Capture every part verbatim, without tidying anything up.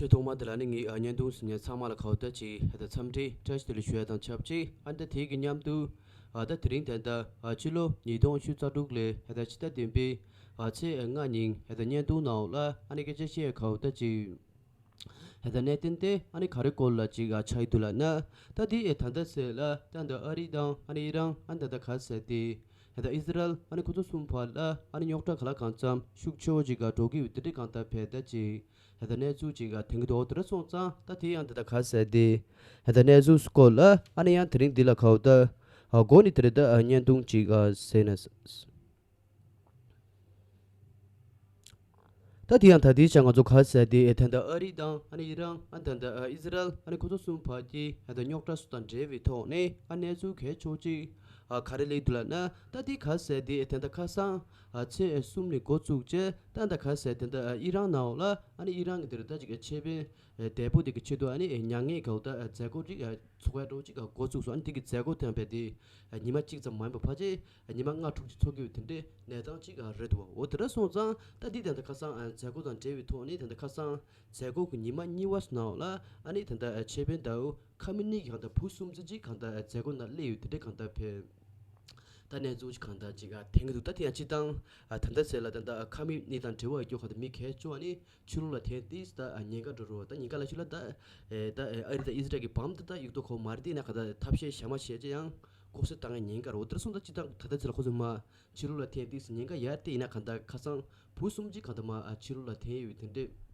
ཆོས་ཐོག་མ་དེ་ལ་ནི་ངས་ཨ་བརྙན་ཐུང་གཟིགས་མཁན་ཚང་མ་ལ་ཁ་བརྡ་ཅིག་ཨ་ད་འཚམས་འདྲི་བཀྲ་ཤིས་བདེ་ལེགས་ཞུ་ཡ་དང་ཆབས་ཅིག་ཨ་ད་དེ་གི་མཉམ་དུ་ཨ་ད་དེ་རིང་ད་ལྟ་ཨ་ཕྱི་ལོ་ཉིས་སྟོང་ཉི་ཤུ་རྩ་དྲུག་ལོའི་ཨ་ད་ཕྱི་ཟླ་བདུན་པའི་ཨ་ཚེས་ལྔ་ཉིན་ཨ་ད་བརྙན་ཐུང་ནང་ལ་ཨ་ནི་སྐད་ཆ་བཤད་ཡ་ཁ་བརྡ་ཅིག་ཨ་ད་གནད་དོན་དེ་ཨ་ནི་ག་རེ་སྐོར་ལ་ཅིག་ཨ་ཆགས་ཡི་འདུག་ལབ་ན། ད་དེ་ཨེ་ད་ལྟ་ཟེར་ལ་ད་ད་ཨ་རི་དང་ཨ་ནི་ཨི་རན་ཨ་ནི་ད་ད་ག་ཟེར་དེ། ད་ཨི་ཟི་རལ་ཨ་ནི་ཁོ་ཚོ་གསུམ་བར་ལ་ཨ་ནི་རྙོག་དྲ་ག་ལ་གང་འཚམ་ཤུགས་ཆེ་བོ་ཅིག་ག་འགྲོ་གི་ཡོད་དེ་འདྲ་གང་ལྟར་བས་ད་ཅིག་ད་གནས་ཚུལ་ཅིག་ག་དེང་གི་འདུག་དེ་འདྲ་སོང་ཙང་ད་དེ་ཡང་ད་ད་ག་ཟེར་དེ་ད་གནས་ཚུལ་སྐོར་ལ་ཨ་ནི་ཡང་དེ་རིང་འདི་ལ་གའོ་ད་ཨ་མགོ་ནི་དེ་རེད་ད་ཨ་བརྙན་ཐུང་ཅིག་ག་ཟེར་ན། ད་དེ་ཡང་ད་དེའི་ཆ་ང་ཚོ་ག་ཟེར་དེ་ད་ལྟ་ཨ་རི་དང་ཨ་ནི་ཨི་རན་ཨ་ད་ལྟ་ཨི་ཟི་རལ་ཨ་ནི་ཁོ་ཚོ་གསུམ་བར་གྱི་ད་ལྟ་རྙོག་དྲ་སོགས་དང་འབྲེལ་བའི་ཐོག་ནས་ཨ་གནས་ཚུལ་གལ་ཆེ་ཅིག་ཨ་ག་རེ་སླེབས་འདུག་ལབ་ན། ད་དེ་ག་ཟེར་དེ་ད་ལྟ་ཁ་སང་ཨ་ཚེས་གསུམ་ནས་འགོ་བཙུགས་རྗེས་ད་ལྟ་ག་ཟེར་དེ་ད་ལྟ་ཨི་རན་ནང་ལ་ཨ་ནི་ཨི་རན་གྱི་དེ་རུ་ད་ཅིག་ཆེད་ཕན་བདེ་པོ་དེ་གི་ཆེད་དུ་ཨ་ནི་མྱ་ངན་གའོ་ད་མཛད་སྒོ་རིགས་ཚོགས་ཡ་འགྲོ་ཅིག་འགོ་བཙུགས་སོང་། ཨ་ནི་དེ་གི་མཛད་སྒོ་དེ་ཡང་བས་དེ་ཉི་མ་གཅིག་ཙམ་མ་ཡིན་པ་ཕལ་ཆེར་ཉི་མ་ལྔ་དྲུག་ཅིག་འཚོགས་ཀྱི་ཡོད་དེ་འདྲའི་གནས་སྟངས་ཅིག་རེད་འདུག་འོ་དེ་འདྲ་སོང་ཙང་ད་འདི་ད་ལྟ་ཁ་སང་མཛད་སྒོ་དང་འབྲེལ་བའི་ཐོག་ནས་ད་ལྟ་ཁ་སང་མཛད་སྒོ་གི་ཉི་མ་གཉིས་པ་ནང་ལ་ཨ་ནི་ད་ལྟ་ཆེད་ཕན་ཟླ་འོད་ཁ་མི་ནི་གི་གང་ལྟར་བུ་གསུམ་ཙམ་ཅིག་གང་ལྟར་མཛད་སྒོ་ནང་སླེབས་ཡོད་དེ་འདྲའི་གང་ལྟར་ཕེབས། ད་གནས་ཚུལ་ཅིག་གང་ལྟར་ཅིག་ཨ་ཐེངས་འདུག་ད་དེ་ཡང་སྤྱི་བཏང་ཨ་ད་ལྟ་ཟེར་ལ་ད་ལྟ་ཨ་ཁ་མི་ནི་དང་འབྲེལ་བ་ཡོད་རྒྱུ་གང་ལྟར་མི་གལ་ཆེ་བ་ནི་ཕྱི་ལོགས་ལ་ཐེངས་ཏིས་ད་ཨ་ཉེན་ཁ་འགྲོ་རུ་བ་ད་ཉེན་ཁ་ལ་ཤུ་ལ་ད་ཨེ་ད་ཨེ་ཨ་རི་དང་ཨི་སི་རལ་གྱི་བམ་ད་ད་ཡུག་ཏོ་ཁོ་མ་རེད་དེ་ན་ག་ད་ཐབས་ཤེས་ཞྭ་མ་བྱས་ཅི་ཡང་ལྐོག་གསོད་བཏང་ཡ་ཉེན་ཁ་རུ་དེར་སོང་ད་སྤྱི་བཏང་ད་ལྟ་ཚེ་ལ་ཁོ་ཚོ་མ་ཕྱི་ལོགས་ལ་ཐེངས་ཏིས་ཉེན་ཁ་ཡར་དེ་ཡིན་ན་ག་ད་ཁ་སང་བུ་གསུམ་ཅིག་ག་ད་མ་ཨ་ཕྱི་ལོགས་ལ་ཐེངས་ཡོད་དེ་འདྲས།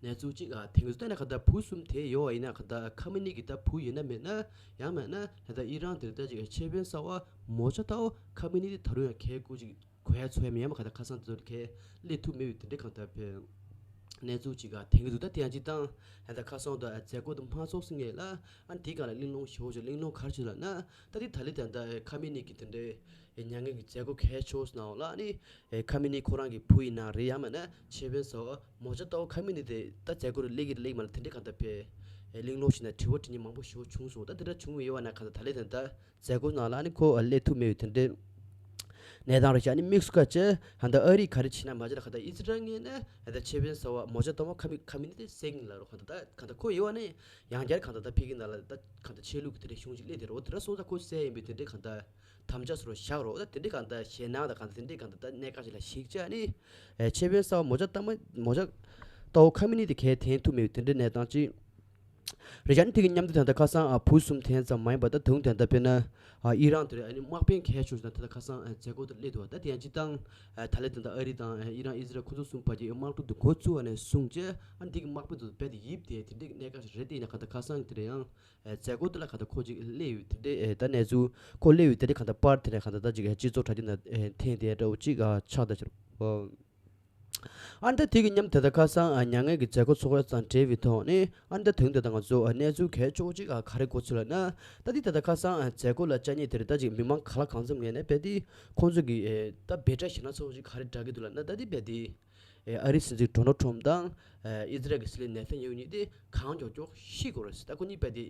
གནས་ཚུལ་གཅིག་ཨ་དེང་སང་ལྟ་ན་ག་ད་བུ་གསུམ་དེ་ཡོད་བ་ཡིན་ན་ག་ད་ཁ་མི་ནི་གི་ད་བུ་ཡིན་ན་མེད་ན་ཡང་མེད་ན་ད་ད་ཨི་རན་དེར་ད་ཅིག་ཆེད་ཕན་གསར་བ་མོ་ཅ་ཏའོ་ཁ་མི་ནི་དེ་ད་རུང་ཡང་ཁལ་དགུ་ཅིག་གོ་ཡ་ཚོ་ཡ་མེད་ཡ་མ་ག་ད་ཁ་སང་དེ་ཚོ་ཁལ་སླེབས་ཐུབ་མེད་པའི་དེ་འདྲའི་གང་ལྟར་བས་གནས་ཚུལ་གཅིག་ཨ་དེང་སང་ད་དེ་ཡང་གཅིག་དང་ད་ད་ཁ་སང་ད་མཛད་སྒོ་དེ་མ་ཚོགས་སི་ངེས་ལ་ཨ་དེ་ག་ལ་གླེང་སློང་ཞོ་ཞོ་གླེང་སློང་གར་ཆུ་ལ་ན་ད་དེ་ད་ལི་ད་ད་ཁ་མི་ནི་གི་དེ་འདྲའི་མྱ་ངན་གྱི་མཛད་སྒོ་གལ་ཆེ་ཤོས་ནང་ལ་ནི་ཁ་མི་ནི་ཁོ་རང་གི་བུ་ཡིན་ན་རེད་ཡང་མིན་ན་ཆེད་ཕན་བཟོ་མོ་ཅ་ཏའོ་ཁ་མི་ནི་དེ་ད་མཛད་སྒོ་རུ་སླེབས་ཀྱི་རེད་སླེབས་མ་རེད་དེ་འདྲའི་གང་ལྟར་བས་གླེང་སློང་ཞིག་ན་དྲི་བ་དྲི་མཁན་མང་པོ་ཞིག་བྱུང་སོང་། ད་དེ་འདྲ་བྱུང་ཡོད་པ་ན་གང་ལྟར་ད་ལས་དེ་ད་མཛད་སྒོ་ནང་ལ་ནི་ཁོ་སླེབས་ཐུབ་མེད་པའི་དེ་འདྲའི་གནས་སྟངས་རེད་ཤག་ནི་དམིགས་སུ་བཀར་བྱས་ད་ཨ་རི་ག་རེ་བྱེད་ན་མ་བྱེད་ལ་ག་ད་ཨི་ཛི་རལ་ངོས་ནས་ད་ཆེད་ཕན་བཟོ་བ་མོ་ཅ་ཏའོ་ཁ་མི་ཁ་མི་ནི་དེ་སེང་ལ་རོ་གང་ལྟར་ད་གང་ལྟར་ཁོ་ཡོད་པ་ནི་ཡང་བསྐྱར་གང་ལྟར་ད་ཕ་གི་ནང་ལ་ད་གང་ལྟར་ཆོས་ལུགས་ཀྱི་དེ་འདྲའི་གཞུང་ཞིག་སླེབས་དེ་རོ་དེ་འདྲ་སོང་ཙང་ཁོ་བསད་ཡིན་པའི་དེ་འདྲའི་གང་ལྟར། དམ་བཅའ་སོར་བཞག་རོགས་ད་དེ་འདྲའི་གང་ལྟར་ཞེད་སྣང་དང་གང་ལྟར་དེ་འདྲའི་གང་ལྟར་ད་གནད་འགག་ཅིག་ལ་གཞིགས་བྱས་ནི། ཆེད་ཕན་གསར་བ་མོ་ཅ་ཏ་མ་མོ་ཅ་ཏའོ་ཁ་མི་ནི་དེ་གས་འཐེན་ཐུབ་མེད་པའི་དེ་འདྲའི་གནས་སྟངས་ཅིག་རེད་ཤག་ནི་དེ་གི་མཉམ་དུ་ད་ལྟ་ཁ་སང་ཨ་བུ་གསུམ་འཐེན་ཙམ་མ་ཡིན་པ་ད་དུང་ད་ལྟ་དཔེར་ན་ཨ་ཨི་རན་དེ་རེད། ཨ་ནི་དམག་དཔོན་གས་ཆོག་ཅིག་ད་ལྟ་ཁ་སང་ཨ་མཛད་སྒོ་དེ་སླེབས་འདུག་བ། ད་དེ་ཡང་སྤྱི་བཏང་ཨ་ད་ལྟ་ད་ལྟ་ཨ་རི་དང་ཨ་ཨི་རན་ཨི་ཟི་རལ་ཁོ་ཚོ་གསུམ་བར་གྱི་དམག་འཁྲུག་དེ་འགོ་བཙུགས་པ་ནས་བཟུང་རྗེས་ཨ་ནི་དེ་གི་དམག་དཔོན་དེ་རྦད་དེ་ཡིབ་དེ་དེ་འདྲའི་གནད་འགག་ཞིག་རེད། དེ་ཡིན་ན་གང་ལྟར་ཁ་སང་གི་དེ་རེད་ཡང་། མཛད་སྒོ་དེ་ལ་གང་ལྟར་ཁོ་ཅིག་སླེབས་ཡོད་དེ་འདྲའི་ད་གནས་ཚུལ་ཁོ་སླེབས་ཡོད་དེ་འདྲའི་གང་ལྟར་པར་དེ་ལ་གང་ལྟར་ད་ཅིག་སྤྱི་ཚོགས་དྲ་རྒྱ་ན་འཐེན་དེ་འདྲ་བོ་ཅིག་ཆགས་ད་ཕྱིར། ཨ་ནི་ད་དེ་གི་མཉམ་དེ་ད་ཁ་སང་མྱ་ངན་གྱི་མཛད་སྒོ་ཚོགས་ཡ་དང་འབྲེལ་བའི་ཐོག་ནས་ཨ་ནི་ད་དེང་དེ་ད་ང་ཚོ་གནས་ཚུལ་གལ་ཆེ་བོ་ཅིག་ག་རེ་གོ་ཚུལ་ལ་ན། ད་དེ་ད་ད་ཁ་སང་མཛད་སྒོ་ལ་བཅར་མཁན་དེ་རེད། ད་ཅིག་མི་མང་ག་ལ་གང་འཚམ་ངོས་ནས་རྦད་དེ་ཁོང་ཚོ་གི་ད་འབོད་སྒྲ་ཞེ་དྲག་ཚ་བོ་ཅིག་ག་རེ་བསྒྲགས་ཀྱི་འདུག་ལབ་ན། ད་དེ་རྦད་དེ། ཨ་རིའི་སྲིད་འཛིན་ཌོ་ནལ་ཊམ་དང་ཨི་ཛི་རལ་གྱི་སྲིད་བློན་ནེ་ཐན་ཡ་ཧུ་གཉིས་དེ་གང་མགྱོགས་མགྱོགས་ཤི་དགོས་རེད་ཟེར། ད་ཁོ་གཉིས་རྦད་དེ་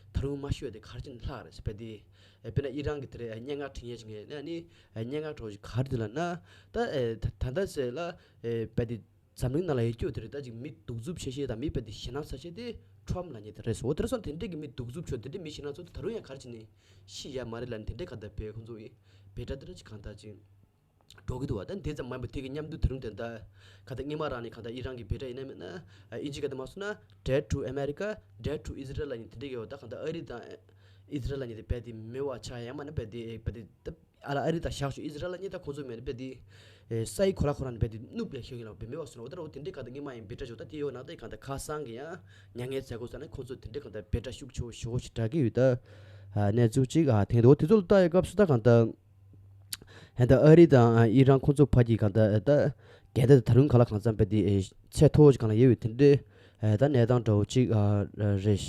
ད་རུང་མ་ཤི་བ་དེ་ག་རེ་བྱས་ནས་ལྷག་རེད་ཟེར། རྦད་དེ་དཔེར་ན་ཨི་རན་གྱི་དེ་རེད་སྙན་ངག་འབྲི་མཁན་ཞིག་ངས་ནས་ནི་སྙན་ངག་གྲོགས་ཤིག་ག་རེ་འདུག་ལབ་ན། ད་ད་ལྟ་ཟེར་ལ་རྦད་དེ་འཛམ་གླིང་ནང་ལ་ཡོད་རྒྱུ་དེ་རེད། ད་ཅིག་མི་གདུག་རྩུབ་ཆེ་ཤོས་དང་མི་རྦད་དེ་ཞེད་སྣང་ཚ་ཤོས་དེ་ཊམ་ལབ་མཁན་དེ་རེད་ཟེར། འོ་དེ་རེད་སོང་། དེ་འདྲས་ཀྱི་མི་གདུག་རྩུབ་ཆེ་དེ་འདྲས་མི་ཞེད་སྣང་ཚ་དེ་ད་རུང་ཡང་ག་རེ་བྱས་ནས་ཤི་ཡ་མ་རེད་ལབ་ནས་དེ་འདྲས་གང་ལྟར་རྦད་ཁོང་ཚོ་ཡི་འབོད་སྒྲ་དེ་འདྲ་ཅིག་གང་ལྟར་ཅིག་འགྲོ་གི་འདུག་བ། ད་དེ་ཙམ་མ་ཡིན་པར་དེ་གི་མཉམ་དུ་དེ་རིང་དེ་འདྲ་ག་ད་སྔོན་མ་རང་ནས་ག་ད་ཨི་རན་གྱི་འབོད་སྒྲ་ཡིན་ན་མིན་ན་ཨིན་ཇི་སྐད་དུ་མ་སོང་ན་Death to America, Death to Israel ལབ་མཁན་དེ་འདྲ་ཡོད། ད་ག་ད་ཨ་རི་དང་ཨི་ཛི་རལ་ལབ་མཁན་དེ་རྦད་དེ་མེད་པ་ཆགས་ཡ་མ་ན་རྦད་དེ་རྦད་དེ་ད་ཨ་ལ་ཨ་རི་དང་བཞག་ཆོག་ཨི་ཛི་རལ་ལབ་མཁན་ད་ཁོ་ཚོ་མེད་ན་རྦད་དེ་ས་ཡི་གོ་ལ་ཁོ་རང་ནས་རྦད་དེ་ནུབ་ལ་ཤོར་གྱི་ལ་རྦད་མེད་པ་སོང་ན། འོ་ད་ར་འོ་དེ་འདྲའི་ག་ད་སྔོན་མ་ཡིན་འབོད་སྒྲ་ཞོག་ད་དེ་ཡོད་ན་ད་ག་ད་ཁ་སང་གི་ཡང་མྱ་ངན་མཛད་སྒོ་ས་ནས་ཁོ་ཚོ་དེ་འདྲའི་ག་ད་འབོད་སྒྲ་ཤུགས་ཆེ་བོ་ཞེ་པོ་ཞིག་བསྒྲགས་ཀྱི་ཡོད། ད་གནས་ཚུལ་ཅིག་ཨ་དེང་དུ་འོ་དེ་ཚོ་ལ་ལྟ་ཡ་སྐབས་སུ་ད་ག་ད། ད་ཨ་རི་དང་ཨི་རན་ཁོ་ཚོ་བར་གྱི་གང་ལྟར་ད་འགལ་ཟླ་དེ་ད་རུང་གང་ལ་གང་འཚམ་རྦད་དེ་ཚད་མཐོ་བོ་ཞིག་སྒང་ལ་ཡོད་པའི་དེ་འདྲའི་ད་གནས་སྟངས་འདྲ་བོ་ཅིག་རེད།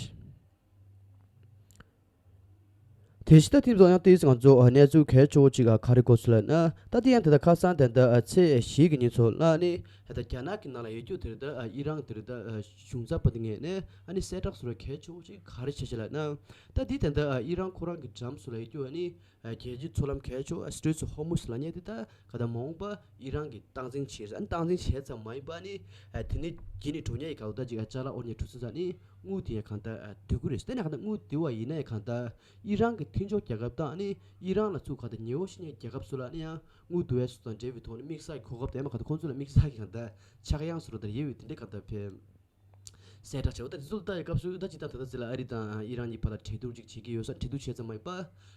དེ་བཞིན་ད་དེང་སང་ཡང་ཏོག་ཙམ་ང་ཚོ་གནས་ཚུལ་གལ་ཆེ་བོ་ཅིག་ག་རེ་གོ་ཚུལ་ལབ་ན། ད་དེ་ཡང་དེ་ད་ཁ་སང་དེ་ད་ཚེས་བཞི་གི་ཉིན་ཚོ་ལ་ནི་ ད་རྒྱ་ནག་གི་ནང་ལ་ཡོད་རྒྱུ་དེ་རེད། ད་ཨི་རན་དེ་རེད། ད་གཞུང་ཚབ་པ་དེ་ངོས་ནས་ཨ་ནི་གསལ་བསྒྲགས་སུ་ལ་གལ་ཆེ་བོ་ཅིག་ག་རེ་བྱས་བྱས་ལབ་ན། ད་འདི་ད་ལྟ་ཨི་རན་ཁོ་རང་གི་འགྲམ་སུ་ལ་ཡོད་རྒྱུ་ཨ་ནི་རྒྱལ་སྤྱིའི་མཚོ་ལམ་གལ་ཆེ་བོ་Straits of Hormuz ལབ་མཁན་དེ་ད་ག་ད་མ་འོངས་པ་ཨི་རན་གྱིས་སྟངས་འཛིན་བྱས། ཨ་ནི་སྟངས་འཛིན་བྱས་ཙམ་མ་ཡིན་པ་ཨ་ནི་དེ་ནས་རྗེས་ནས་འགྲོ་མཁན་གྱི་ག་ད་ཅིག་ཅ་ལག་དབོར་མཁན་གྲུ་གཟིངས་ཚོ་ཨ་ནི་དངུལ་དེ་ཡང་གང་ལྟར་བསྡུ་གི་རེད། དེ་ནས་གང་ལྟར་དངུལ་བསྡུ་བ་ཡིན་ན་ཡང་གང་ལྟར་ཨི་རན་གྱི་མཐུན་ཕྱོགས་རྒྱལ་ཁབ་དང་ཨ་ནི་ཨི་རན་ལ་ཚུར་གང་ལྟར་ཉེ་བོ་ཞིག་ཡིན་མཁན་རྒྱལ་ཁབ་ཚོ་ལ་ཨ་ནི་ཡང་དངུལ་བསྡུ་བའི་སོ་དང་འབྲེལ་བའི་ཐོག་ནས་དམིགས་བསལ་གྱི་གོ་སྐབས་དེ་མ་གང་ལྟར་ཁོང་ཚོ་ལ་དམིགས་བསལ་གྱི་གང་ལྟར་ཆག་ཡང་སོ་དང་ཡོད་པའི་དེ་འདྲའི་གང་ལྟར་ཕེབས། གསལ་བསྒྲགས་བྱས། འོ་ད་དེ་ཚོ་ལ་ལྟ་ཡི་སྐབས་སུ་ད་ཅི་ད་ད་ལྟ་ཟེར་ལ་ཨ་རི་དང་ཨི་རན་གཉིས་བར་ལ་གྲོས་བསྡུར་ཅིག་བྱེད་ཀྱི་ཡོད་ས། གྲོས་བསྡུར་བྱས་ཙམ་མ་ཡིན་པ་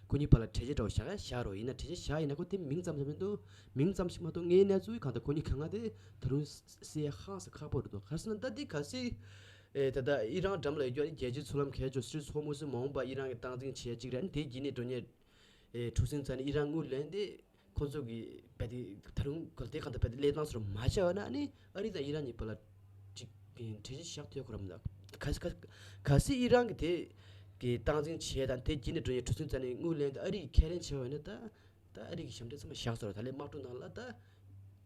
ཁོ་གཉིས་བར་ལ་གྲོས་ཆོད་འདྲ་བོ་བཞག་ཡ་བཞག་རོགས། ཡིན་ན་གྲོས་ཆོད་བཞག་ཡིན་ན་ཁོ་དེ་མིང་ཙམ་ཞིག་མ་གཏོགས་མིང་ཙམ་ཞིག་མ་གཏོགས་ངའི་གནས་ཚུལ་གང་ལྟར་ཁོ་གཉིས་གང་ང་དེ་ད་རུང་སེལ་ཡ་ཧང་སང་ཁག་པོ་རེད་འདུག་ག་རེ་ཟེར་ན་ད་འདི་གལ་སྲིད་ཨེ་ད་ལྟ་ཨི་རན་འགྲམ་ལ་ཡོད་རྒྱུ་ཨ་ནི་རྒྱལ་སྤྱིའི་མཚོ་ལམ་གལ་ཆེ་Straits of Hormuz མ་འོངས་པ་ཨི་རན་གྱིས་སྟངས་འཛིན་བྱེད་ཡ་གཅིག་རེད། ཨ་ནི་དེའི་རྗེས་ནས་འགྲོ་མཁན་ཨེ་གྲུ་གཟིངས་ཚོ་ཨ་ནི་ཨི་རན་དངུལ་ལེན་ཏེ། ཁོང་ཚོ་གིས་རྦད་དེ་ད་རུང་གལ་ཏེ་གང་ལྟར་རྦད་དེ་གླེང་སྟངས་སོར་མ་བྱས་པ་ན་ཨ་ནི་ཨ་རི་དང་ཨི་རན་གཉིས་བར་ལ་ཅིག་གྲོས་གཞི་བཞག་ཐུབ་ཁོ་རང་མི་འདུག་གལ་སྲིད་ཨི་རན་གྱིས་དེ་གི་སྟངས་འཛིན་བྱས་དང་དེ་རྗེས་ནས་འགྲོ་མཁན་གྲུ་གཟིངས་ཚོ་ནས་དངུལ་ལེན་ཏེ་ཨ་རི་ཡིས་ཁས་ལེན་བྱས་པ་ཡིན་ན་ད་ད་ཨ་རི་གི་ཞབས་འདྲེན་ཚང་མ་བཞག་སོང་ར། ད་ལས་དམག་འཁྲུག་ནང་ལ་ད་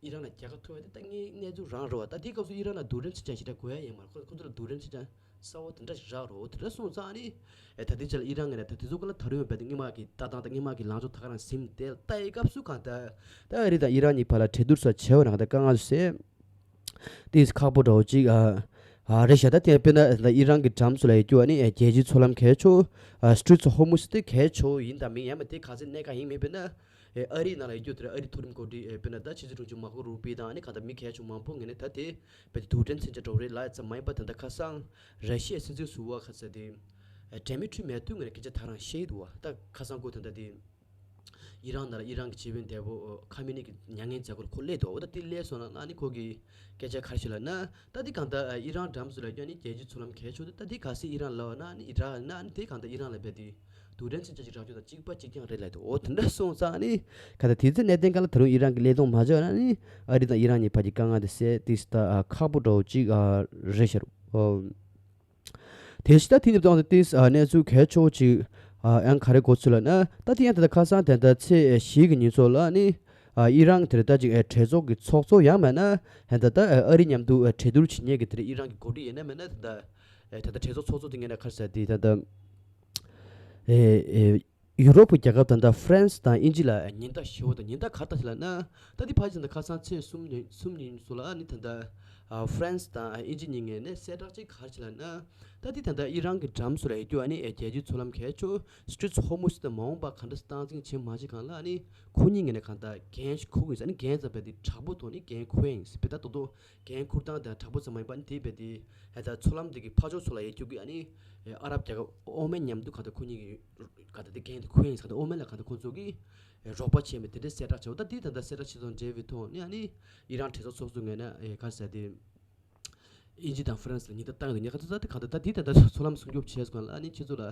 ཨི་རན་ལ་རྒྱལ་ཁ་ཐོབ་པ་དེ་ད་ངའི་གནས་ཚུལ་རང་རེད་བ། ད་དེའི་སྐབས་སུ་ཨི་རན་ལ་བསྡུར་ཕྲན་ཚིག་ཅང་ཞེ་དྲག་དགོས་ཡ་ཡོད་མ་རེད། ཁོ་ཁོ་ཚོ་ལ་བསྡུར་ཕྲན་ཚིག་ཅང་གསར་བ་དེ་འདྲ་ཞིག་རག་རོགས། དེ་འདྲ་སོང་ཙང་ཨ་ནི་ཨེ་ད་ལྟའི་ཆར་ལ་ཨི་རན་ངོས་ནས་ད་དེ་ཚོ་ཀ་ལ་ད་རུང་ཡང་རྦད་དེ་སྔོན་མ་གི་ལྟ་སྟངས་དང་སྔོན་མ་གི་ལངས་ཕྱོགས་ད་ག་རང་ཟིན་ཏེ་ལྟ་ཡི་སྐབས་སུ་གང་ལྟར་ད་ཨ་རི་དང་ཨི་རན་གཉིས་བར་ལ་གྲོས་བསྡུར་སོགས་བྱས་པ་ན་གང་ལྟར་དཀའ་ངལ་སེལ་ཏེ་ཁག་པོ་འདྲ་བོ་ཅིག་ཨ་ཨ་རེད་ཤག་ད་དེ་དཔེར་ན་ད་ཨི་རན་གྱི་འགྲམ་སུ་ལ་ཡོད་རྒྱུ་ཨ་ནི་ཨེ་རྒྱལ་སྤྱིའི་མཚོ་ལམ་གལ་ཆེ་ཨ་Straits of Hormuz དེ་གལ་ཆེ་ཡིན་དང་མིན་ཡང་མ་དེ་ག་ཚད་གནད་འགག་ཡིན་མིན་དཔེར་ན། ཨེ་ཨ་རིའི་ནང་ལ་ཡོད་རྒྱུ་དེར་ཨ་རིའི་མཐོ་རིམ་འགོ་ཁྲིད་ཨེ་དཔེར་ན་ད་ཕྱི་སྲིད་དྲུང་ཆེ་མར་ཀོ་རུ་པི་དང་ཨ་ནི་གང་ལྟར་མི་གལ་ཆེ་མང་པོ་ངོས་ནས་ད་དེ་རྦད་དེ་རྡུལ་ཕྲན་ཚོན་ཆ་འདྲ་བོ་རེད་ལབ་ཙམ་མ་ཡིན་པ། ད་ལྟ་ཁ་སང་ར་ཤི་ཡའི་སྲིད་འཛིན་ཟུར་པ་ཁ་ས་དེ་ཨེ་ཌི་མི་ཊི་རི་མེ་ཏུ་ངོས་ནས་སྐད་ཆ་ད་རང་བཤད་ཀྱི་འདུག་བ། ད་ཁ་སང་ཁོ་ད་ལྟ་དེ་ཨི་རན་ནང་ལ་ཨི་རན་གྱི་སྤྱི་དཔོན་དེ་བོ་ཁ་མེ་ནི་གི་མྱ་ངན་མཛད་སྒོར་ཁོ་སླེབས་འདུག་འོ་ད་དེ་སླེབས་སོང་ན་ཨ་ནི་ཁོ་གི་སྐད་ཆ་ག་རེ་ཞིག་ལབ་ན། ད་དེ་གང་ལྟར་ཨི་རན་འགྲམ་སུ་ལ་ཀྱང་ནི་རྒྱལ་སྤྱིའི་མཚོ་ལམ་གལ་ཆེ་དེ་ད་དེ་གལ་སྲིད་ཨི་རན་ལབ་ན་ཨ་ནི་ཨི་རན་ན་ཨ་ནི་དེ་གང་ལྟར་ཨི་རན་ལ་རྦད་དེ་རྡུལ་ཕྲན་ཚོན་ཆ་ཅིག་རག་རྒྱུ་དང་གཅིག་པ་གཅིག་རྐྱང་རེད་ལབ་འདུག་འོ་དེ་འདྲ་སོང་ཙང་ཨ་ནི་གང་ལྟར་དེ་ཚོའི་གནད་དོན་སྒང་ལ་ད་རུང་ཨི་རན་གྱི་གླེང་སློང་མ་བྱས་ན་ཨ་ནི་ཨ་རི་དང་ཨི་རན་གཉིས་བར་གྱི་དཀའ་ངལ་དེ་སེལ་ཏེ་ད་ཁག་པོ་འདྲ་བོ་ཅིག་རེད་ཤག་འོ། དེ་ཕྱི་ད་དེ་ནི་སྟོང་དེ་ཏིས་གནས་ཚུལ་གལ་ཆེ་བོ་ཅིག་ཡང་ག་རེ་གོ་ཚུལ་ལ་ན། ད་དེ་ཡང་ད་ལྟ་ཁ་སང་དེ་ད་ཚེས་བཞི་གི་ཉིན་ཚོ་ལ་ནི་ཨི་རན་དེར་ད་ཅིག་གྲོས་ཚོགས་ཀྱི་ཚོགས་གཙོ་ཡང་མེད་ན་ད་ད་ཨ་རི་མཉམ་དུ་གྲོས་བསྡུར་བྱེད་མཁན་གྱི་དེར་ཨི་རན་གྱི་འགོ་ཁྲིད་ཡིན་ན་མེད་ན་ད་ད་ད་གྲོས་ཚོགས་ཚོགས་གཙོ་དེ་ངས་ན་ག་རེ་ཟེར་དེ་ད་ད། ཡུ་རོབ་ཀྱི་རྒྱལ་ཁབ་ད་ལྟ་ཧྥ་རན་སི་དང་དབྱིན་ཇི་ལ་ཉེན་བརྡ་ཞུ་བ་དང་ཉེན་བརྡ་ག་རེ་བཏང་ཞིག་ལབ་ན། ད་འདི་ཕལ་ཆེར་ད་ཁ་སང་ཚེས་གསུམ་ཉིན་གསུམ་ཉིན་སོགས་ལ་ནི་ད་ལྟ་ཧྥ་རན་སི་དང་དབྱིན་ཇི་གཉིས་ངོས་ནས་གསལ་བསྒྲགས་ཅིག་ག་རེ་བྱས་ལབ་ན། ད་འདི་ད་ལྟ་ཨི་རན་གྱི་འགྲམ་སུ་ལ་ཡོད་རྒྱུ་ཨ་ནི་རྒྱལ་སྤྱིའི་མཚོ་ལམ་གལ་ཆེ་Straits of Hormuz དེ་མ་འོངས་པ་ག་འདྲ་སྟངས་འཛིན་བྱེད་མ་བྱེད་སྒང་ལ་ཨ་ནི་ཁོ་གཉིས་ངོས་ནས་གང་ལྟར་འགན་ཞིག་འཁུར་གྱི་ཡིན་ཟེར། ཨ་ནི་འགན་ཟེར་བ་དེ་དྲག་པོ་ཐོག་ནས་འགན་འཁུར་ཡ་ཡིན་ཟེར་བས། ད་དོ་དོ་འགན་འཁུར་སྟངས་དང་དྲག་པོ་ཙམ་མ་ཡིན་པ་ཨ་ནི་དེ་བས་དེ་ད་ལྟ་མཚོ་ལམ་དེ་གི་ཕར་ཕྱོགས་སུ་ལ་ཡོད་རྒྱུ་གི་ཨ་ནི་ཨ་རབ་རྒྱལ་ཁབ་ཨོ་མན་མཉམ་དུ་གང་ལྟར་ཁོ་གཉིས་ཀྱི་ག་ད་དེ་འགན་དེ་འཁུར་ཡིན་ཟེར། ག་ད་ཨོ་མན་ལ་ག་ད་ཁོང་ཚོ་གིས་རོགས་པ་བྱས་མེད་དེ་འདྲའི་གསལ་བསྒྲགས་བྱས། འོ་ད་དེ་ད་ལྟ་གསལ་བསྒྲགས་བྱས་ཙང་འབྲེལ་བའི་ཐོག་ནས་ཨ་ནི་ཨི་རན་གྲོས་ཚོགས་ཚོགས་གཙོ་ངོས་ནས་ཨེ་ག་ཟེར་དེ་དབྱིན་ཇི་དང་ཧྥ་རན་སི་ལ་ཉེན་བརྡ་བཏང་ཡོད་འདུག་ཉེན་བརྡ་བཏང་ད་ག་ད་ད་དེ་ད་ལྟ་མཚོ་ལམ་སྲུང་སྐྱོབ་བྱས་སོང་ལ་ཨ་ནི་ཁྱེད་ཚོ་ལ་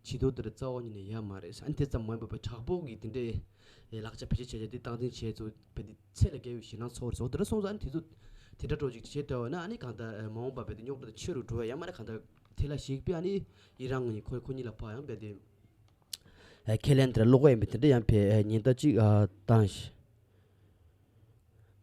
བྱི་དོར་དེ་འདྲ་རྩ་བ་ཉིད་ནས་ཡོད་མ་རེད། ཨ་ནི་དེ་ཙམ་མ་ཡིན་པར་དྲག་པོ་གི་དེ་འདྲའི་ལག་ཆ་བེད་སྤྱོད་བྱས་བྱས་དེ་སྟངས་འཛིན་བྱས་ཚོ་བས་དེ་ཚད་ལས་བརྒལ་བའི་ཞེད་སྣང་ཚོར་སོང་། དེ་འདྲ་སོང་ཙང་ཨ་ནི་དེ་ཚོ་དེ་འདྲ་འགྲོ་ཅིག་བྱེད་བསྡད་པ་ན་ཨ་ནི་གང་ལྟར་མ་འོངས་པ་བས་དེ་རྙོག་དྲ་དེ་ཆེ་རུ་འགྲོ་བ་ཡང་མ་ན་གང་ལྟར། དེ་ལ་གཞིགས་པའི་ཨ་ནི་ཨི་རན་ངོས་ནས་ཁོ་ཁོ་གཉིས་ལ་ཕར་ཡང་རྦད་དེ་ཨེ་ཁས་ལེན་དེར་བློ་ཁོག་ཡིན་པའི་དེ་འདྲ་ཡང་བས་ཉེན་བརྡ་ཅིག་ཨ་བཏང་ཞིང་།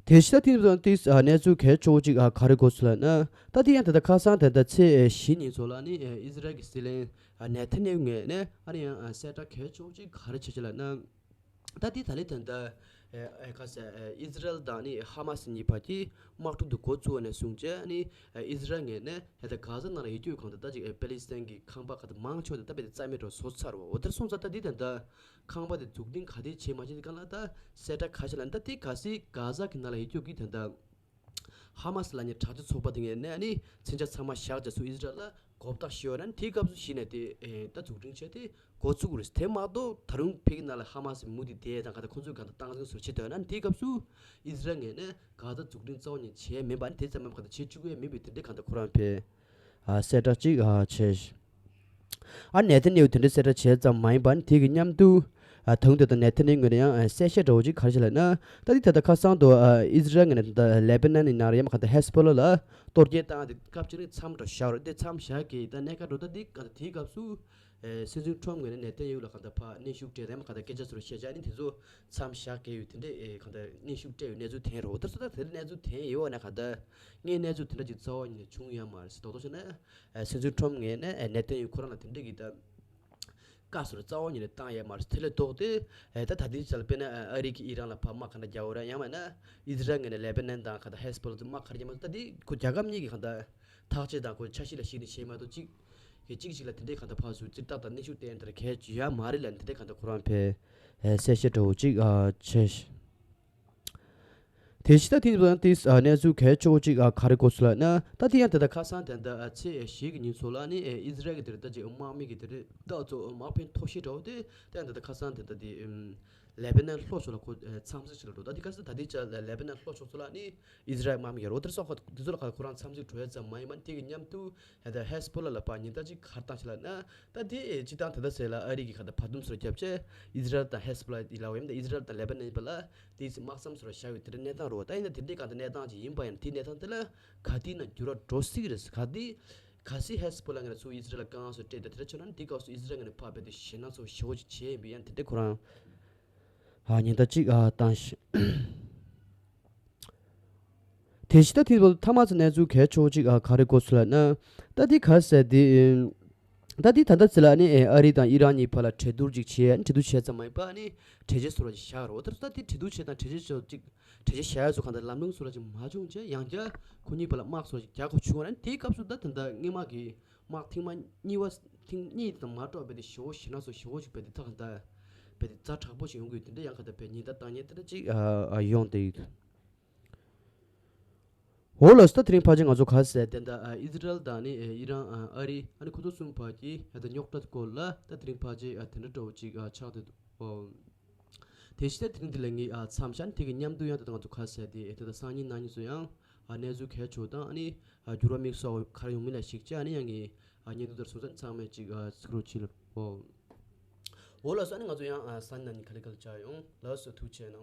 དེ་ཕྱི་ད་དེ་ནི་དེ་ཨ་གནས་ཚུལ་གལ་ཆེ་བོ་ཅིག་ཨ་ག་རེ་གོ་ཚུལ་ལབ་ན། ད་དེ་ཡང་ད་ལྟ་ཁ་སང་ད་ལྟ་ཚེས་བཞི་ཉིན་ཚོ་ལ་ནི་ཨེ་ཨི་ཟི་རལ་གྱི་སྲིད་བློན་ཨ་ནེ་ཐན་ཡ་ཧུ་ངོས་ནས་ཨ་ནི་ཡང་ཨ་གསལ་བསྒྲགས་གལ་ཆེ་བོ་ཅིག་ག་རེ་བྱས་ཅིག་ལབ་ན། ད་དེ་ད་ལྟའི་དོན་དུ་ཨེ་ཨེ་ག་ཟེར་ཨེ་ཨི་ཟི་རལ་དང་ནི་ཧ་མ་སི་གཉིས་བར་གྱི་དམག་འཁྲུག་དེ་འགོ་བཙུགས་པ་ནས་བཟུང་བྱས་ནི་ཨེ་ཨི་ཟི་རལ་ངོས་ནས་ད་ལྟ་གྷ་ཟ་ནང་ལ་ཡོད་རྒྱུ་གང་དུ་ད་ཅིག་ཨེ་པེ་ལི་སི་ཐན་གྱི་ཁང་པ་ག་དུ་མང་ཆེ་བ་དེ་ད་རྦད་དེ་རྩ་མེད་འགྲོ་བཟོ་ཚར་བ། འོ་དེར་སོང་ཙང་ད་དེ་དོན་དུ་ཁང་པ་དེ་འཛུགས་སྐྲུན་ག་དེ་བྱས་མ་བྱས་དེ་གང་ལ་ད་གསལ་བསྒྲགས་ག་ཞིག་ལབ་ན། ད་དེ་གལ་སྲིད་གྷ་ཟ་གི་ནང་ལ་ཡོད་རྒྱུ་གི་དོན་དུ། ཧ་མ་སི་ལབ་མཁན་དྲག་སྤྱོད་ཚོགས་པ་དེ་ངོས་ནས་ནི་མཚོན་ཆ་ཚང་མ་བཞག་རྗེས་སུ་ཨི་ཟི་རལ་ལ་མགོ་བཏགས་ཞུས་པ་ན་དེའི་སྐབས་སུ་གཞི་ནས་དེ་ཨེ་ད་འཛུགས་སྐྲུན་བྱས་ཏེ་འགོ་བཙུགས་རེད། དེ་མ་གཏོགས་ད་རུང་ཕ་གི་ནང་ལ་ཧ་མ་སི་མུ་མཐུད་དེ་དང་ག་ད་ཁོང་ཚོས་ག་ད་སྟངས་འཛིན་བཟོ་བྱེད་འདོད་ན་དེའི་སྐབས་སུ་ཨི་ཟི་རལ་ངོས་ནས་ག་ད་འཛུགས་སྐྲུན་རྩ་བ་ཉིད་བྱས་མེད་པ་ནི་དེ་ཙམ་མ་ག་ད་བྱེད་བཅུག་ཡས་མེད་པའི་དེ་འདྲའི་ག་ད་ཁོ་རང་ཕེ་ཨ་གསལ་བསྒྲགས་ཅིག་ཨ་བྱས། ཨ་ནེ་ཐན་ཡ་ཧུ་དེ་འདྲའི་གསལ་བསྒྲགས་བྱས་ཙམ་མ་ཡིན་པ་ནི་དེ་གི་མཉམ་དུ་ ཨ་ད་དུང་དེ་ལྟར་ནེ་ཐན་ཡ་ཧུ་ངོས་ནས་ཡང་ཨ་གསལ་བཤད་འདྲ་བོ་ཅིག་ག་རེ་བྱས་ལབ་ན། ད་འདི་ད་ལྟ་ཁ་སང་དུ་ཨ་ཨི་ཟི་རལ་ངོས་ནས་ད་ལེ་བྷ་ནན་ནང་ལ་ཡང་མ་ག་ད་ཧེ་ཟི་བྷོ་ལ་ལ་གཏོར་སྐྱོན་བཏང་སྟེ་སྐབས་གཅིག་ནས་མཚམས་འདྲ་བཞག་རེད། དེ་མཚམས་བཞག་གི་ད་གནད་འགག་འགྲོ་ད་འདི་ག་ད་དེའི་སྐབས་སུ་ཨེ་སྲིད་འཛིན་ཁྲོམ་ངོས་ནས་ནེ་ཐན་ཡ་ཧུ་ལ་ག་ད་ཕར་གནོན་ཤུགས་སྤྲད་དེ་མ་ག་ད་སྐད་ཆ་ཚོར་བཤད་བྱ་ནི་དེ་ཚོ་མཚམས་བཞག་གི་ཡོད། དེ་འདྲས་ཨེ་ག་ད་གནོན་ཤུགས་སྤྲད་ཡོད་གནས་ཚུལ་ཐོན་རོགས། ད་སོ་ད་དེ་གནས་ཚུལ་ཐོན་ཡོད་ན་ག་ད་ངས་གནས་ཚུལ་དེ་འདྲ་ཅིག་རྩ་བ་ཉིད་ནས་བྱུང་ཡོད་མ་རེད་ཟེར་རྡོག་རྡོག་བྱས་ན། ཨེ་སྲིད་འཛིན་ཁྲོམ་ངོས་ནས་ཨེ་ནེ་ཐན་ཡ་ཧུ་ཁོ་རང་ལ་དེ་འདྲས་ཀྱི་ད། བཀའ་ཟུར་རྩ་བ་ཉིད་ནས་བཏང་ཡ་མ་རེད། དེ་ལས་ལྡོག་སྟེ་ཨེ་ད་ད་ལྟའི་ཆར་དཔེར་ན་ཨ་རི་གིས་ཨི་རན་ལ་ཕར་དམག་ག་འདྲ་རྒྱག་འོ་ར་ཡང་མིན་ན་ཨི་ཟི་རལ་ངོས་ནས་ལེ་བྷ་ནན་དང་ག་ད་ཧེ་ཟི་བྷོ་ལ་དུ་དམག་ག་རེ་རྒྱག་མ་ཐུབ། ད་འདི་ཁོ་རྒྱལ་ཁབ་གཉིས་ཀྱི་ག་ད་ཐག་གཅོད་དང་ཁོ་འཆར་གཞི་ལ་གཞིགས་ནས་བྱས་མ་གཏོགས་གཅིག་གིས་གཅིག་གཅིག་ལ་དེ་འདྲའི་ག་ད་ཕར་ཚུར་ཙིར་ཏག་ཏག་གནོན་ཤུགས་སྤྲད་ཡ་དེ་འདྲ་གལ་ཡོད་མ་རེད་ལབ་ནས་དེ་འདྲའི་ག་ད་ཁོ་རང་ཕར་ཨེ་གསལ་བཤད་འདྲ་བོ་ཅིག་ཨ་བྱས། དེ་བཞིན་ད་དེ་ནི་ཏིས་ཨ་གནས་ཚུལ་གལ་ཆེ་བོ་གཅིག་ཨ་ག་རེ་གོ་སོང་ལབ་ན། ད་དེ་ཡང་དེ་ད་ཁ་སང་དེ་འདྲ་ཨ་ཚེས་བཞི་གི་ཉིན་ཚོ་ལ་ནི་ཨེ་ཨི་ཟི་རལ་གྱི་དེ་རེད་ད་ཅིག་དམག་མི་གི་དེ་རེད་ད་ཚོ་དམག་དཔོན་ཐོར་ཞིག་འདྲ་བོ་དེ་ད་ཡང་དེ་ད་ཁ་སང་དེ་ད་དེ་ཨམ་ལེ་བྷ་ནན་ལྷོ་ཕྱོགས་ལ་ཁོ་ཨེ་འཚམས་གཟིགས་ཞིག་ལ་འགྲོ། ད་དེ་ཁ་སང་ད་དེ་ཅག་ལེ་བྷ་ནན་ལྷོ་ཕྱོགས་ཚོ་ལ་ནི་ཨི་ཟི་རལ་དམག་མི་ཡོད་རེད་བ། དེ་སོགས་ཁ་དེ་ཚོ་ལ་ཁ་ཁོ་རང་འཚམས་གཟིགས་འགྲོ་ཡ་ཙམ་མ་ཡིན་པ་དེ་གི་མཉམ་དུ་ད་ཧེ་ཟི་བྷོ་ལ་ལ་ཕར་ཉེན་བརྡ་ཅིག་ག་རེ་བཏང་ཞིག་ལབ་ན། ད་དེ་སྤྱིར་བཏང་ད་ལྟ་ཟེར་ལ་ཨ་རི་གི་ཁ་ད་བར་འདུམ་སོར་བརྒྱབ་བྱས་ཨི་ཟི་རལ་དང་ཧེ་ཟི་བྷོ་ལ་ཡི་ལ་བ་ཡིན་ད་ཨི་ཟི་རལ་དང་ལེ་བྷ་ནན་ཡིན་པ་ལ་དེ་དམག་མཚམས་སོར་བཞག་ཡོད་དེ་འདྲའི་གནས་སྟངས་རེད་བ། ད་ཡིན་ན་དེ་འདྲའི་ག་ད་གནས་སྟངས་ཅིག་ཡིན་པ་ཡིན་ན་དེ་གནས་སྟངས་དེ་ལ་ག་དུས་ན་འགྱུར་བ་འགྲོ་སྲིད་ཀྱི་རེད། ག་དུས་གལ་སྲིད་ཧེ་ཟི་བྷོ་ལ་ངོས་ནས་ཚུར་ཨི་ཟི་རལ་ལ་དཀའ་ངལ་སོགས་སྤྲད་དེ་དེ་འདྲ་བྱུང་ན་ནི་དེ་སྐབས་སུ་ཨི་ཟི་རལ་ངོས་ནས་ཕར་རྦད་དེ་ཞེད་སྣང་ཚ་པོ་ཞེ་པོ་ཅིག་བྱས་ཡིན་པས། ཡང་དེ་འདྲའི་ཁོ་རང་ཨ་ཉེན་བརྡ་ཅིག་ཨ་བཏང་ཞིག་དེ་བཞིན་ད་དེ་ཐོག་མཐའ་མ་ཚོ་གནས་ཚུལ་གལ་ཆེ་བོ་ཅིག་ཨ་ག་རེ་གོ་སོང་ལབ་ན། ད་དེ་ག་ཟེར་དེ། ད་དེ་ད་ལྟ་ཚེ་ལ་ནི་ཨ་རི་དང་ཨི་རན་གཉིས་བར་ལ་གྲོས་བསྡུར་ཅིག་བྱས་གྲོས་བསྡུར་བྱས་ཙམ་མ་ཡིན་པ་ནི་གྲོས་ཆོད་སོགས་ཅིག་བཞག་རོགས། ད་ད་དེ་གྲོས་བསྡུར་བྱས་དང་གྲོས་ཆོད་སོགས་ཅིག་གྲོས་ཆོད་བཞག་ཡ་ཚོ་གང་ལྟར་ལམ་ལྷོང་སོགས་ཅིག་མ་བྱུང་བྱས་ཡང་བསྐྱར་ཁོ་གཉིས་བར་ལ་དམག་སོགས་ཅིག་རྒྱག་དགོས་བྱུང་བ་ན་དེའི་སྐབས་སུ་ད་ད་ལྟ་སྔོན་མ་གི་དམག་ཐེངས་མ་གཉིས་པ་ཐེངས་གཉིས་དང་མ་འགྲོ་བས་དེ་ཞེ་བོ་ཞེད་སྣང་སོགས་ཞེ་བོ་ཅིག་བས་དེ་ད་གང་ལྟར་བས་དེ་ཛ་དྲག་པོ་ཞིག་ཡོང་གི་ཡོད། དེ་འདྲ་ཡང་ག་ད་བས་ཉེན་བརྡ་བཏང་ཉེན་དེ་འདྲ་ཅིག་ཨ་ཨ་ཡོང་བསྡད་ཡོད། འོ་ལགས་སོ། ད་དེ་རིང་ཕལ་ཆེར་ང་ཚོ་ག་ཟེར་དེ་འདྲ་ཨ་ཨི་ཟི་རལ་དང་ནི་ཨི་རན་ཨ་ཨ་རི་ཨ་ནི་ཁོ་ཚོ་གསུམ་བར་གྱི་ཨ་ད་རྙོག་དྲ་སྐོར་ལ་ད་དེ་རིང་ཕལ་ཆེར་ཨ་དེ་འདྲ་འདྲ་བོ་ཅིག་ཨ་ཆགས་བསྡད་འདུག་ཨོ། དེ་བཞིན་ད་དེ་རིང་འདི་ལ་ངས་ཨ་མཚམས་བཞག་ནས་དེ་གི་མཉམ་དུ་ཡང་ད་ལྟ་ང་ཚོ་ག་ཟེར་དེ་ཨེ་ད་ལྟ་སང་ཉིན་གནངས་ཉིན་ཚོ་ཡང་ཨ་གནས་ཚུལ་གལ་ཆེ་བ་དང་ཨ་ནི་ཨ་འགྱུར་བ་དམིགས་བསལ་ག་རེ་ཡོང་མིན་ལ་གཞིགས་བྱས་ཨ་ནི་ཡང་ངས་ཨ་བརྙན་ཐུང་དེར་སོང་ཙང་ཚང་མས་ཅིག་ཨ་གཟིགས་རོགས་བྱེད་ལ། ཨོ། འོ་ལགས་སོ། ཨ་ནི་ང་ཚོ་ཡང་ཨ་སང་ཉིན་གནངས་ཉིན་ག་ལེ་ག་ལེ་མཇལ་ཡོང་། ལགས་སོ། ཐུགས་རྗེ་གནང་།